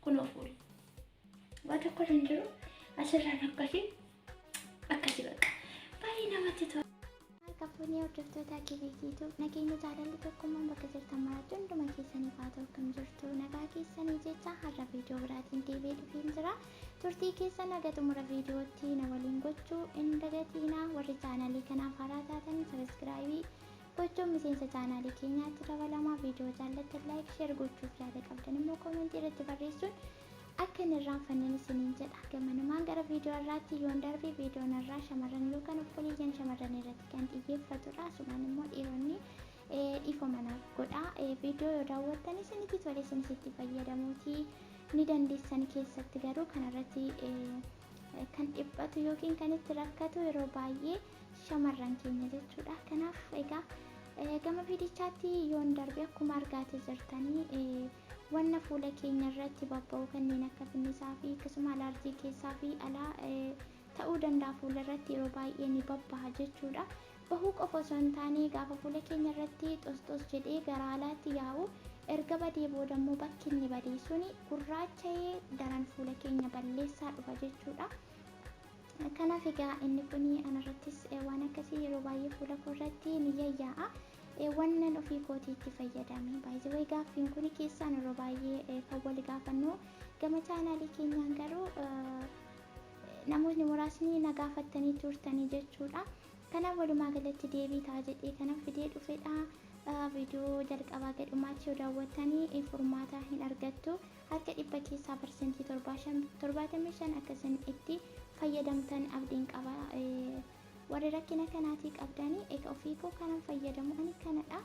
Kunoo fuulli. Waa tokko hin jiru. Asirraan akkasii akkasii bakka. Baay'ee namatti tola. Harka fuunee hordoftoota Kibikiitu nageenya jaalalli tokkummaan bakka jirtan maraatti hunduma keessaniif haa ta'u. Akkam jirtu? Nagaa keessanii jecha har'a viidiyoo biraatiin deebi'ee dhufeen jira. Turtii keessan haga xumura viidiyootti na waliin gochuu hin dagatiinaa. Warri chaanaalii kanaaf haaraa taatan subscribe gochuun miseensa chaanaalii keenyaatti dabalamaa. Viidiyoo jaallattan like, share gochuuf yaada qabdan immoo koomentii irratti barreessuun akka hin irraanfanneen isiniin jedha. Gamanumaan gara viidiyoo irraatti yoon darbe, viidiyoon irraa shamarran yookaan obboleeyyan shamarran irratti kan xiyyeeffatudha. Asumaan immoo dhiironni dhiifama naaf godha. Viidiyoo yoo daawwattan isinitti tole isinis itti fayyadamuutii ni dandeessan. Keessatti garuu kanarratti kan dhiphatu yookiin kan itti rakkatu yeroo baay'ee shamarran keenya jechuudha. Kanaaf egaa gama viidichaatti yoon darbe, akkuma argaatee jirtanii wanna fuula keenya irratti babba'u kanneen akka finnisaa fi akkasuma alaarjii keessaa fi alaa ta'uu danda'a, fuula irratti yeroo baay'ee ni babbaha jechuudha. Bahuu qofa osoo hin taane, gaafa fuula keenya irratti xosxos jedhee gara alaatti yaa'u, erga badee booda immoo bakki inni badee suni gurraacha'ee daran fuula keenya balleessaa dhufa jechuudha. Kanaaf egaa inni kun anarrattis waan akkasii yeroo baay'ee fuula koo irratti ni yayyaa'a. Wannan ofii kootii itti fayyadame, baay'ee gaaffiin kun keessaan yeroo baay'ee kan wal gaafannu gama chaanaalii keenyaan, garuu namoonni muraasni na gaafattanii turtanii jechuudha. Kanaaf walumaa galatti deebii ta'a jedhee kanan fidee dhufedha. Viidiyoo jalqabaa gadhumaatti yoo daawwattanii furmaata hin argattu. Harka 100 keessaa 75% akkasiin itti fayyadamtan abdiin qaba. Warri rakkina kanaatii qabdanii, egaa ofii koo kanan fayyadamu ani kanadha.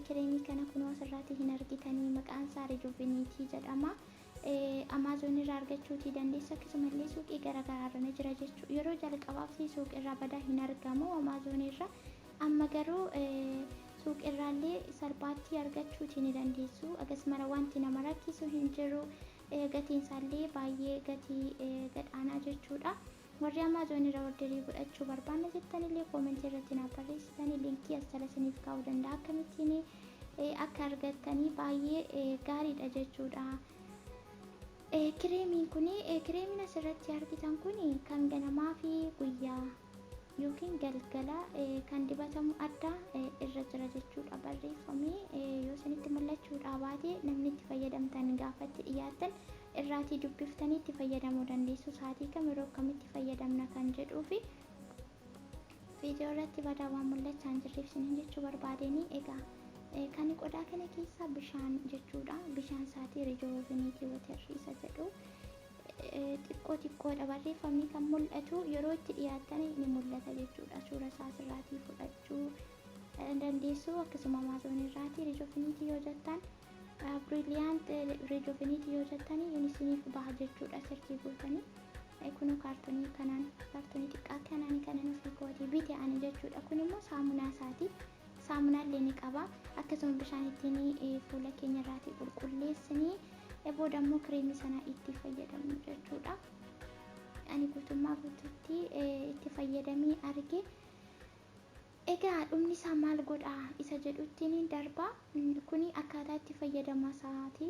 Kireemii kana kunoo asirraatti hin argitanii, maqaan isaa Rejuvenate jedhama. Amazon irraa argachuutii dandeessu, akkasumallee suuqii garaagaraa irra ni jira jechuudha. Yeroo jalqabaaf suuqii irraa badaa hin argamu Amazon irra. Amma garuu suuqii irraallee salphaatti argachuutii ni dandeessu. Akkasumara wanti nama rakkisu hin jiru. Gatiin isaallee baay'ee gatii gadhaanaa jechuudha. Warri Amazon irra order godhachuu barbaanna jettanillee koomentii irratti naaf barreessitanii linkii as jala isiniif kaa'uu danda'a. Akkamittiin akka argattanii baay'ee gaariidha jechuudha. Kireemiin kun, kireemiin asirratti argitan kun kan ganamaa fi guyyaa yookiin galgala kan dibatamu adda irra jira jechuudha barreeffamee. Yoo isinitti mul'achuudhaa baate, namni itti fayyadamtan gaafatti dhiyaattan irraatii dubbiftanii itti fayyadamuu dandeessu. Sa'aatii kam, yeroo akkamitti fayyadamna kan jedhuu fi viidiyoo irratti badaa waan mul'achaa hin jirreef isiniin jechuu barbaadeenii. Egaa kan qodaa kana keessaa bishaan jechuudha. Bishaan isaatii Rejuvenate Water isa jedhu, xiqqoo xiqqoodha barreeffamni kan mul'atu, yeroo itti dhiyaattan ni mul'ata jechuudha. Suura isaa asirraatii fudhachuu dandeessu. Akkasuma Amazon irraatii Rejuvenate yoo jettan, Brilliant Rejuvenate yoo jettan isiniif baha jechuudha search gootanii. Kunoo kaartonii kanaan, kaartonii xiqqaa kanaan kanan ofii kootii bite ani jechuudha. Kun immoo saamunaa isaati. Saamunaa illee ni qaba. Akkasuma bishaan ittiin fuula keenya irraatii qulqulleessinii booda immoo kireemii sana itti fayyadamnu jechuudha. Ani guutummaa guutuutti itti fayyadamee arge. Egaa dhumni isaa maal godha isa jedhuttiin darba. Kuni akkaataa itti fayyadama isaati.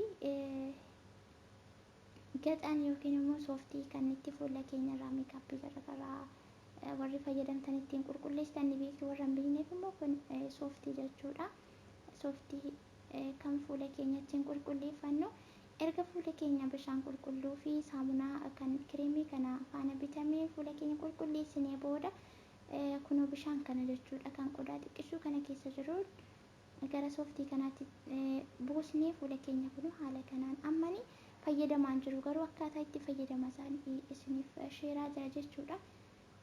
Gaxan yookiin immoo sooftii kan itti fuula keenya irraa makeup garaagaraa warri fayyadamtan ittiin qulqulleessitan ni beektu. Warra hin beekneef immoo kun sooftii jechuudha. Sooftii kan fuula keenya ittiin qulqulleeffannu. Erga fuula keenya bishaan qulqulluu fi saamunaa kan kireemii kana faana bitamee fuula keenya qulqulleessinee booda, kunoo bishaan kana jechuudha kan qodaa xiqqishuu kana keessa jiru gara sooftii kanaatti buusnee fuula keenya kunoo haala kanaan. Ammani fayyadamaan jiru, garuu akkaataa itti fayyadama isaanii isiniif sheeraa jira jechuudha.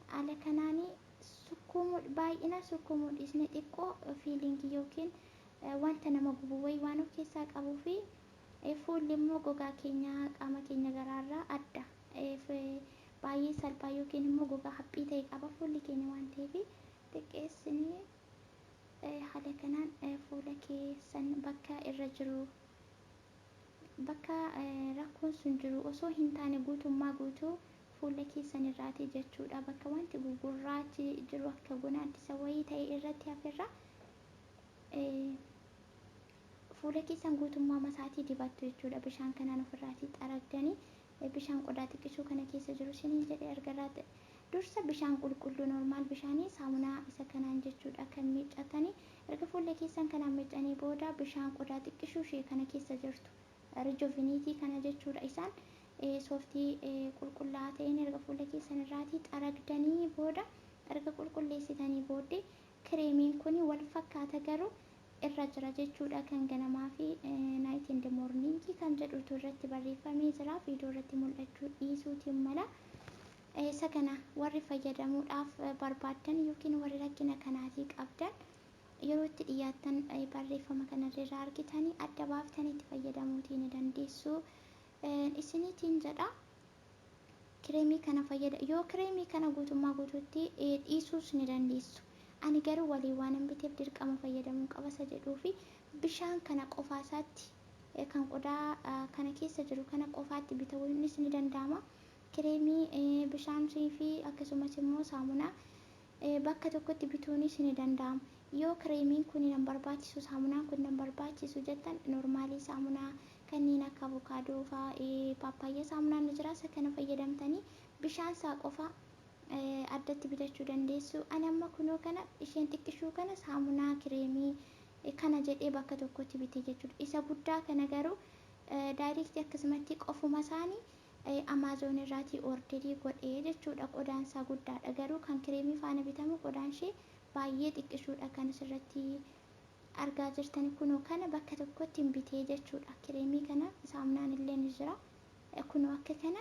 Haala kanaan sukkuumuu, baay'ina sukkuumuu dhiisne, xiqqoo feeling yookiin wanta nama gubu wayii waan of keessaa qabuu fi fuulli immoo gogaa keenya qaama keenya garaarraa adda, baay'ee salphaa yookiin immoo gogaa haphii ta'e qaba fuulli keenya waan ta'eef, xiqqeessinee haala kanaan fuula keessan bakka irra jiru, bakka rakkoon sun jiru osoo hin taane, guutummaa guutuu fuula keessan irraati jechuudha. Bakka wanti gugurraachi jiru akka gonaaddisa wayii ta'e irratti haferra. Fuula keessan guutummaa masaatii dibattu jechuudha. Bishaan kanaan ofirraatii xaragdanii, bishaan qodaa xiqqishuu kana keessa jiru isiniin jedhe. Erga dursa bishaan qulqulluu, normal bishaanii, saamunaa isa kanaan jechuudha kan miiccatanii. Erga fuula keessan kanaan miiccanii booda bishaan qodaa xiqqishuu ishee kana keessa jirtu, Rejuvenate kana jechuudha, isaan sooftii qulqullaa'aa ta'een erga fuula keessan irraatii xaragdanii booda, erga qulqulleessitanii booddee, kireemiin kun wal fakkaata garuu irra jira jechuudha. Kan ganamaa fi night and morning kan jedhutu irratti barreeffamee jira. Viidiyoo irratti mul'achuu dhiisuutiin mala. Isa kana warri fayyadamuudhaaf barbaaddan yookiin warri rakkina kanaatii qabdan, yeroo itti dhiyaattan barreeffama kanarra argitanii adda baaftanii itti fayyadamuutii ni dandeessu isiniitiin jedha. Kireemii kana fayyada, yoo kireemii kana guutummaa guutuutti dhiisuus ni dandeessu. Ani garuu waliin waan hin biteef dirqama fayyadamuu qaba isa jedhuu fi bishaan kana qofaa isaatti, kan qodaa kana keessa jiru kana qofaatti bitamuunis ni danda'ama. Kireemii, bishaan fi akkasumas immoo saamunaa bakka tokkotti bituunis ni danda'ama. Yoo kireemiin kun nan barbaachisu, saamunaan kun nan barbaachisu jettan, normal saamunaa kanneen akka avokaadoo fa'aa, paappaayyaa saamunaan ni jira. Isa kana fayyadamtanii bishaan isaa qofa addatti bitachuu dandeessu. Ani amma kunoo kana isheen xiqqishuu kana saamunaa kireemii kana jedhee bakka tokkotti bite jechuudha. Isa guddaa kana garuu direct akkasumatti qofuma isaanii Amazon irraatii order godhee jechuudha. Qodaan isaa guddaadha, garuu kan kireemii faana bitamu qodaan ishee baay'ee xiqqishuudha. Kan asirratti argaa jirtan kunoo kana bakka tokkotti hin bitee jechuudha. Kireemii kana, saamunaan illee ni jira. Kunoo akka kana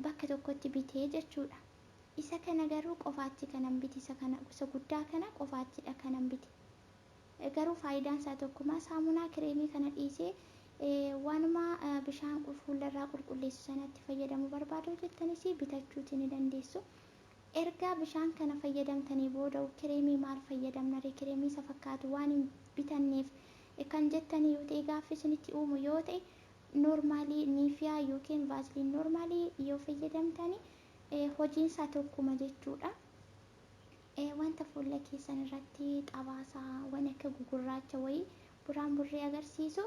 bakka tokkotti bitee jechuudha. Isa kana garuu qofaatti kanan bite, isa kana, isa guddaa kana qofaattidha kanan bite. Garuu faayidaan isaa tokkuma. Saamunaa kireemii kana dhiisee waanuma bishaan fuullarraa qulqulleessu sanatti fayyadamuu barbaadu jettanis bitachuuti ni dandeessu. Erga bishaan kana fayyadamtanii booda kireemii maal fayyadamna ree, kireemii isa fakkaatu waan hin bitanneef kan jettanii yoo ta'e, gaaffii isinitti uumu yoo ta'e, normal Nivea yookiin Vaseline normal yoo fayyadamtanii hojiin isaa tokkuma jechuudha. Wanta fuula keessan irratti xabaasaa, waan akka gugurraacha wayii buraan burree agarsiisu.